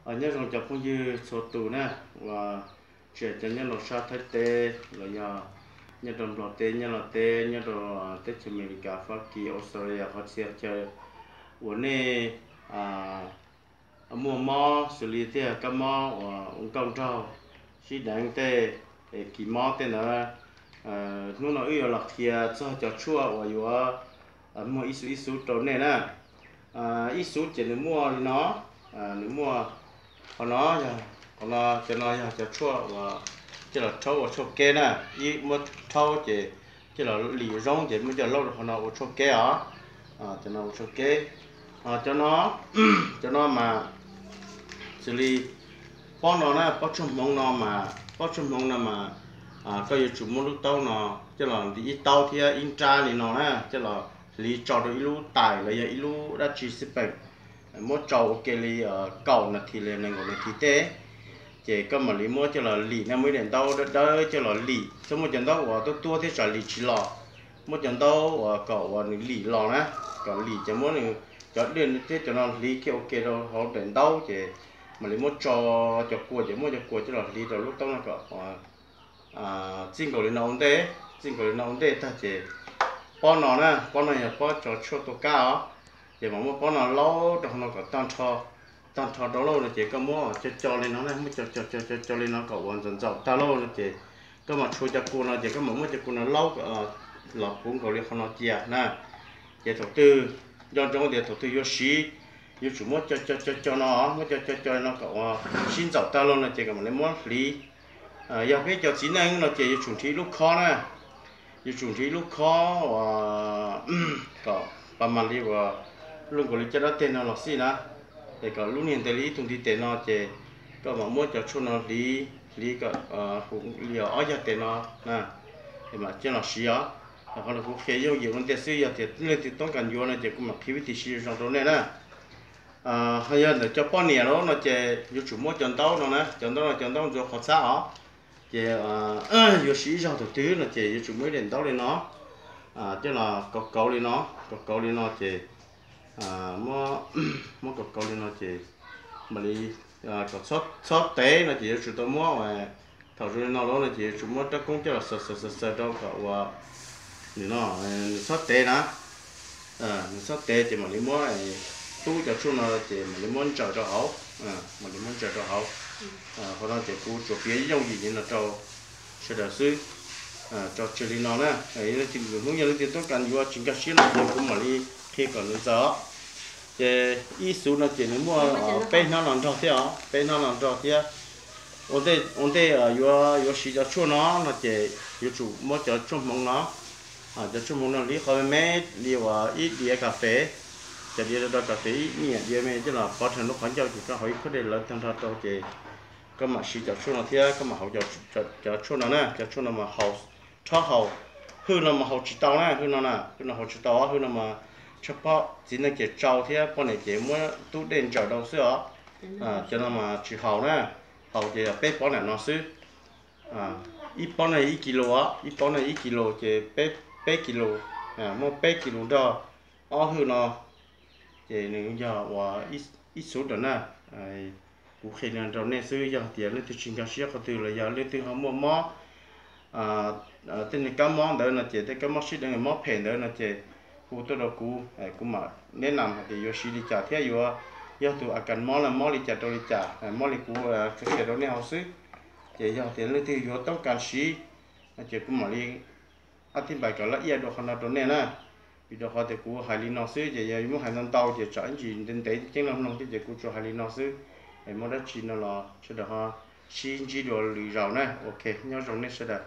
Nyob zoo cov phooj ywg txhua tus na, uas tsis hais cov nyob rau sab Thaib teb los yog nyob rau Nplog teb, nyob Los teb, nyob rau teb chaws Amelikas, Fab Kis, Australia, qhov txhia chaw uas nej muaj mob xws li tiag kab mob uas ua nkauj nraug, sib deev tej, kis mob tej ntawd. Hnub no wb yuav los qhia txog cov tshuaj uas yuav muag ib xub ib xub rau nej na. Ib xub ces nws muaj li no, nws muaj qhov no, qhov no, cov no yog cov tshuaj uas coj los rhaub ua tshuaj keb na. Ib muab rhaub ces coj los lim zoo ces muab coj laub rau qhov no ua tshuaj keb os. Cov no ua tshuaj keb. Cov no, cov no mas xws li pob no na, pob tshuaj hmoov no mas, pob tshuaj hmoov no mas koj yuav tsum muab lub taub no coj los ntim ib taub thiab ib nrab li no na, coj los hliv tso rau ib lub tais los yog ib lub dab tsi xij peem, muab tsau ua ke li kaum nas this li nees nkaum nas this tej. Ces koj mam li muab coj los lim na, muaj ib daim ntaub dawb dawb coj los lim, txhob muaj cov ntaub uas tuab tuab thiab tsam lim tsis los. Muab cov ntaub uas kom uas nws lim los na, kom lim ces muab nws cov dej thiab cov no hliv kiag ua ke rau hauv daim ntaub ces mam li muab tso cov kua, ces muab cov kua coj los hliv rau lub taub no kom txij nkaus li no ua ntej, txij nkaus li no ua ntej tag ces pob no na, pob no yog pob tso tshuaj tua kab os. Ces mam muab pob no laub rau hauv no kom tag nrho, tag nrho rau lauj no ces koj muab co co li no na, muab co co co co li no kom uas ntxaum ntxaum tag lauj no ces koj mam tshuav cov kua no ces koj mam muab cov kua no laub los puv nkaus li qhov no cia na. Ces thaum twg, nco ntsoov tias thaum twg yuav siv, yuav tsum muab co co co co no, muab co co co no kom uas sib ntxaum tag lauj no ces kom mam li muab hliv. Yog peb cov txiv neej no ces yuav tsum nrhiav ib lub khob na, yuav tsum nrhiav ib lub khob uas kom pas mas li uas luaj nkaus li caj dab teg no los xij na, es kom lub niag ntev li ib tug ntiv tes no ces koj mam muab cov tshuaj no hliv, hliv kom huv li ob yag tes no na, es mam coj los siv os. Qhov no kuv qhia yooj yim ua ntej xwb, yog tias leej twg toob kas yuav no ces kuv mam qhia vij tis siv zoo rau nej na. Ho yog ntawm cov poj niam lawm no ces yuav tsum muab cov ntaub no na, cov ntaub no cov ntaub ntxuav qhov txhab os. Ces yuav siv ib zaug thaum twg no ces yuav tsum muaj ib daim ntaub li no, coj los kauv kauv li no, kauv kauv li no ces muab kauv kauv li no ces mam li kom txhob tev no ces yuav tsum tau muab, thaum zoo li no lawm no ces yuav tsum muab rab koob coj los xaws xaws xaws xaws rau kom uas nws no, nws txhob tev na. Nws txhob tev ces mam li muab tub cov tshuaj no ces mam li muab ntsaws rau hauv, mam li muab ntsaws rau hauv. Qhov no ces kuv tsuas piav yooj yim li no rau sawv daws xwb, tso tseg li no na. Hnub yog leej twg toob kas yuav tsis nkag siab no ces kuv mam li qhia kom nws ntxaws os. Ces ib xub no ces nws muaj peb hnab los nrog thiab os, peb hnab los nrog thiab. Ua ntej yuav, yuav siv cov tshuaj no no ces yuav tsum muab cov tshuaj hmoov no, cov tshuaj hmoov no hliv qhov me me li uas ib diav kas fes, cov diav rau kas fes ib niam diav me coj los pov rau lub qhov ncauj ces koj haus ib khob dej lawv tag nrho rau ces koj mam siv cov tshuaj no thiab koj mam haus cov tshuaj no na. Cov tshuaj no mas haus, rhob haus, hwj no mas haus tsis tau na, hwj no na, hwj no haus tsis tau, hwj no mas tshaj pob txiv neej ces tsau thiab poj niam ces muab tub dej ntsaws rau xwb os. Cov no mas tsis haus na, haus ces yog peb pob nram no xwb. Ib pob no ib kis lus os, ib pob no ib kis lus ces peb kis lus, muaj peb kis lus nrog ob hwj no ces nws yog uas ib xub rau na. Kuv qhia li no rau nej xwb, yog tias leej twg tsis nkag siab qhov twg los yog leej twg ho muaj mob, tej niag kab mob ntawd no ces tej kab mob sib deev mob phem ntawd no ces hu tuaj rau kuv, kuv mam neb nam hais tias yuav siv li cas thiab yuav, yog tus a kas mob no mob li cas rau li cas, mob li kuv qhia rau nej hauv xwb. Ces yog tias leej twg yuav toob kas siv no ces kuv mam li ab thib npais kom laj iaj dua qhov no rau nej na. Vim rau qhov tias kuv hais li no xwb ces yog muab hais ntau ntau ces tsam ib ntsis ntev ntev ceeb loj mloog thiab ces kuv tsuas hais li no xwb. Es muaj dab tsi no los sawv daws ho sib ntsib dua lwm zaus na. Ok, nyob zoo nej sawv daws.